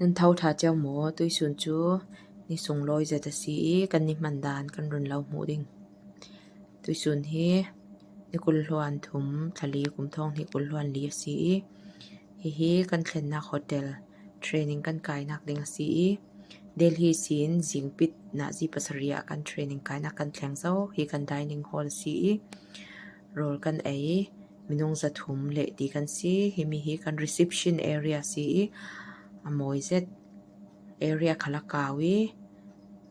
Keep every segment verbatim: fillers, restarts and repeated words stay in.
Nan tho tha ciau maw, tuisun cu ni sunglawi zet a si i kan ni hman dan kan run lo hmuh ding. Tuisun hi ni kul hluan thum, thla li kum thawng hnih kul hluan li a si i, hihi kan thlennak hotel training kan kainak ding a si i, Delhi sin zingpit nazi pasarih ah kan training kainak kan thleng zo. Hi kan dining hall a si i, rawl kan ei, minung zathum leh ti kan si. Himi hi kan reception area si i, a mawi zet, area khal a kau i,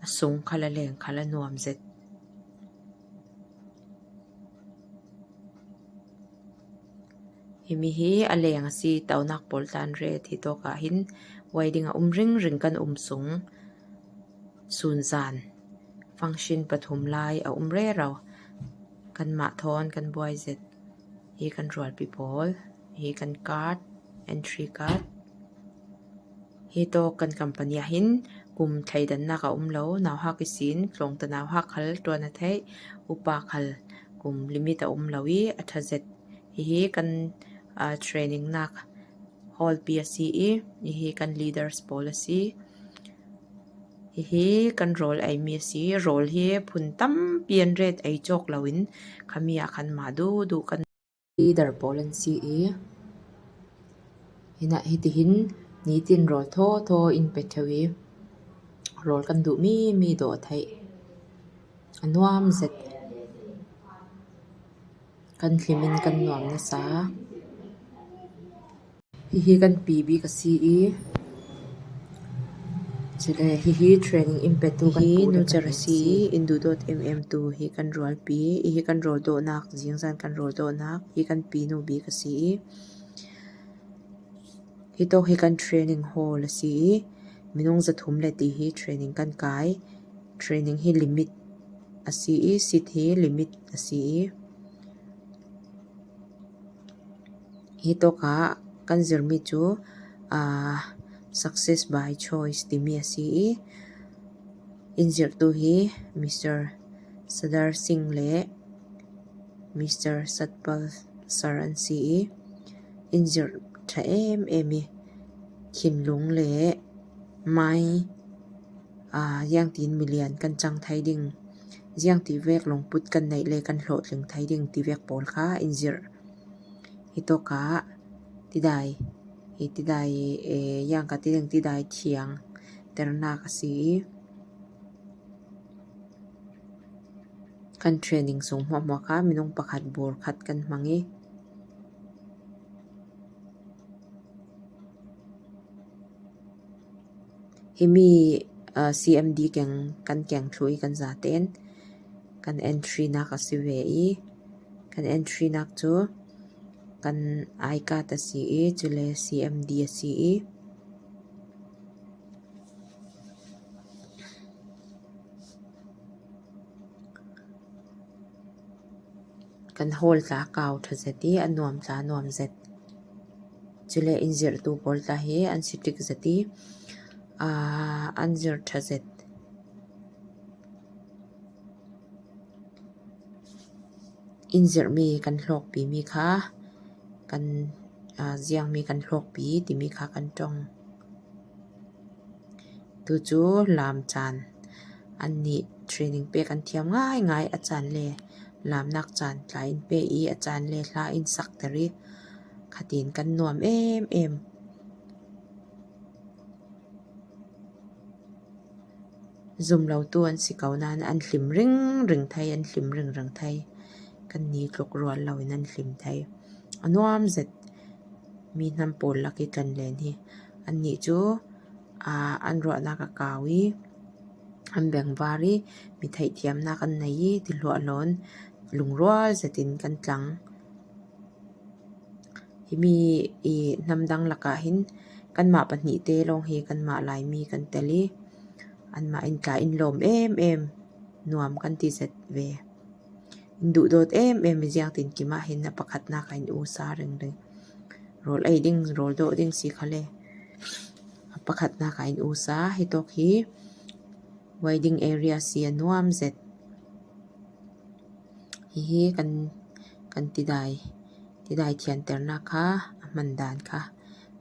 a sung khal a leng khal a nuam zet. Himi hi a leng a si, tonak pawl tlan ret hi tawkah hin wedding a um ringring kan um sung, sunzan function pathum lai a um rero. Kanmah thawn kan buai zet. Hi kan rualpi pawl, hi kan card, entry card. Hi tawk kan company ah hin kum thleidannak a um lo, nauhak ihsin tlawngta nauhak khal ṭuan a theih, upa khal kum limit a um lo i a ṭha zet. Hihi kan, aa, training nak hallpi a si i, hihi kan leaders pawl a si. Hihi kan rawl eimi a si. Rawl hi phun tampi an ret ei cawk loin khami ah khan mah duhduh kan leader pawl an si i, hinah hitihin nitin rawl thawthaw in pe ṭheu i, rawl kan duh mi mi dawh a theih. A nuam zet. Kan hlimin kan nuam nasa. Hihi kan pi bik a si i, cule hihi training in petu kan hi pu le nucar kan a si i, in duhdawt em em tu hi kan rualpi, hihi kan rawl dawhnak, zingzan kan rawl dawhnak, hi kan pi nu bik a si i, hi tawk hi kan training hall a si i, minung zathum le ti hi training kan kai, training hi limit a si i, seat hi limit a si i, hi tawkah kan zirmi cu, aa, success by choice timi a si i, in zirhtu hi Mister Sadar Singh le Mister Satpal Sar an si i, in zirh ṭha em em i, thinlung le mai, aa, ziangtin milian kan cang thei ding, ziangti vek lungput kan neih le kan hlawhtling thei ding ti vek pawl kha in zirh. Hi tawkah tidai, hi tidai, e, ziang ka ti ding, tidai thiang ternak a si i, kan training sung hmuahhmuah kha minung pakhat bur khat kan hmang i, himi, aa, C M D keng kan keng thluh i kan zaten kan entry nak a si ve i, kan entry nak cu kan I card a si i, cule C M D a si i, kan hall tla kau ṭha zet i, a nuam tla nuam zet. Cule in zirhtu pawl tla hi an si ṭik zet i, aa, an zirh ṭha zet. In zirhmi kan hlawkpimi kha, kan, aa, ziangmi kan hlawkpi timi kha kan ṭong. Tu cu lam caan, annih training pek an thiam ngaingai, a caan le lamnak caan tla in pe i, a caan le hla in sakter i, khatin kan nuam em em. Zum lotu an si ko nain an hlim ringring thei, an hlim ringring thei. Kan ni tluk rual loin an hlim thei. A nuam zet mi hnam pawl lak i kan len hi. Annih cu, aa, an ruahnak a kau i, an bengvar i, mi theihthiamnak an nei i, ti hluah lawn lungrual zetin kan tlang. Himi i hnam dang lakah hin kanmah pahnih te lawng hi kanmah Laimi kan tel i, anmah in tla in lawm em em, nuam kan ti zet ve. In duhdawt em em i, ziangtin kimah hin a pakhatnak ah in usa ringring. Rawl ei ding, rawl dawh ding si khale, a pakhatnak ah in usa. Hi tawk hi wedding area si a nuam zet. Hihi kan, kan tidai, tidai thianternak kha a hman dan kha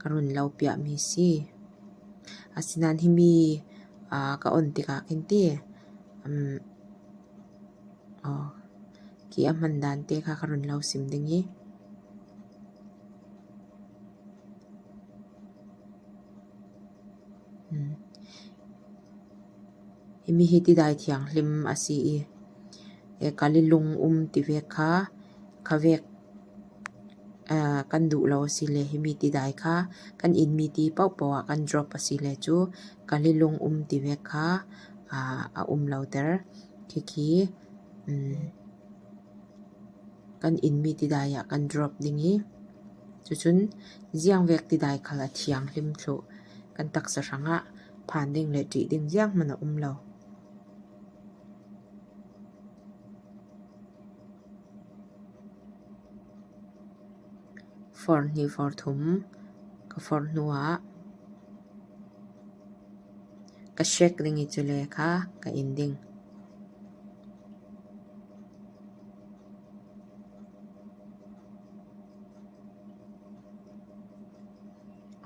ka run lo piahmi si. Asinan himi, ah, ka on tikah khin ti. Um, oh, ki a hman dante kha ka run lo sim ding hi. Hmm. Himi hi tidai thianghlim a si i. E, Kalilung um ti vek kha, kha vek, ah, kan duh lo a si le himi tidai kha, kan inn mi ti pohpoh ah kan drop a si le cu, Kalilung um ti vek kha, ah, a um lo ter. Khikhi, um, kan inn mi tidai ah kan drop ding i. Cucun ziang vek tidai khal a thianghlim thluh kan taksa hrangah phan ding le ṭih ding zianghman a um lo. Forh hnih forh thum ka forh hnuah ka shake ding i cule kha ka in ding.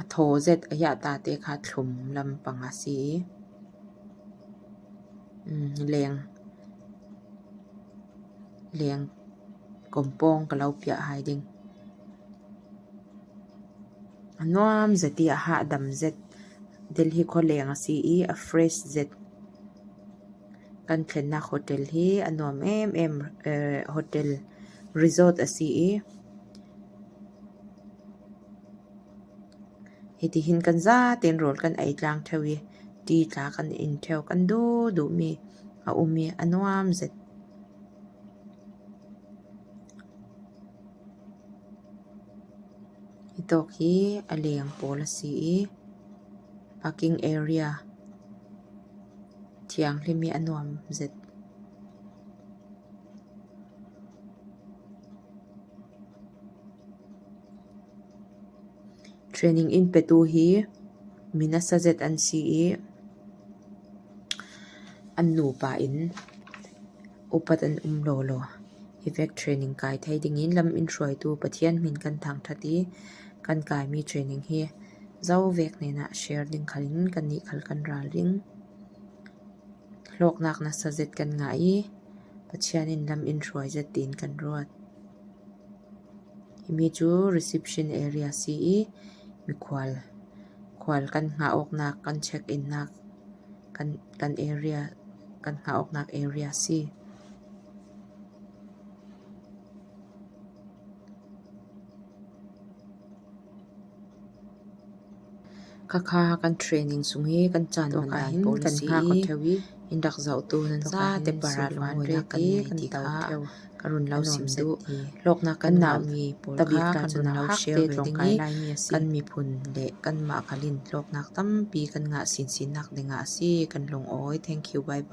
A thaw zet a hiah tate kha thlum lampang a si i, um, leng, leng kompawng ka lo piah hai ding. A nuam zet i a hahdam zet. Delhi khualeng a si i a fresh zet. Kan thlennak hotel hi a nuam em em, eh, hotel resort a si i, hitihin kan zaten rawl kan ei tlang ṭheu i, ṭi tla kan in ṭheu, kan duh duhmi a um i a nuam zet. Hi tawk hi a leng pawl a si i, parking area thianghlim i a nuam zet. Training in petu hi mi nasa zet an si i, an nupa in upat an um lawlaw. Hi vek training kai thei dingin lam in hruaitu Pathian hmin kan thangṭhat i, kan kaimi training hi zo vek hnenah share ding khalin kannih khal kan ral ding. Hlawknak nasa zet kan ngah i, Pathian in lam in hruai zet tiin kan ruat. Himi cu reception area si i, mikhual, khual kan hngah awknak, kan check innak, kan, kan area, kan hngah awknak area si. Khakha kan training sung hi kan caan man dan pawl kan si i, in rak zohtu nan zate parah lungawina kan nei ti kha ka run lo sim duh. Hlawknak kan ngahmi pawl kha kan lo share ve ding i, kan miphun le kanmah khal in hlawknak tampi kan ngah sinsinnak dingah a si. Kan lungawi. Thank you. Bye bye.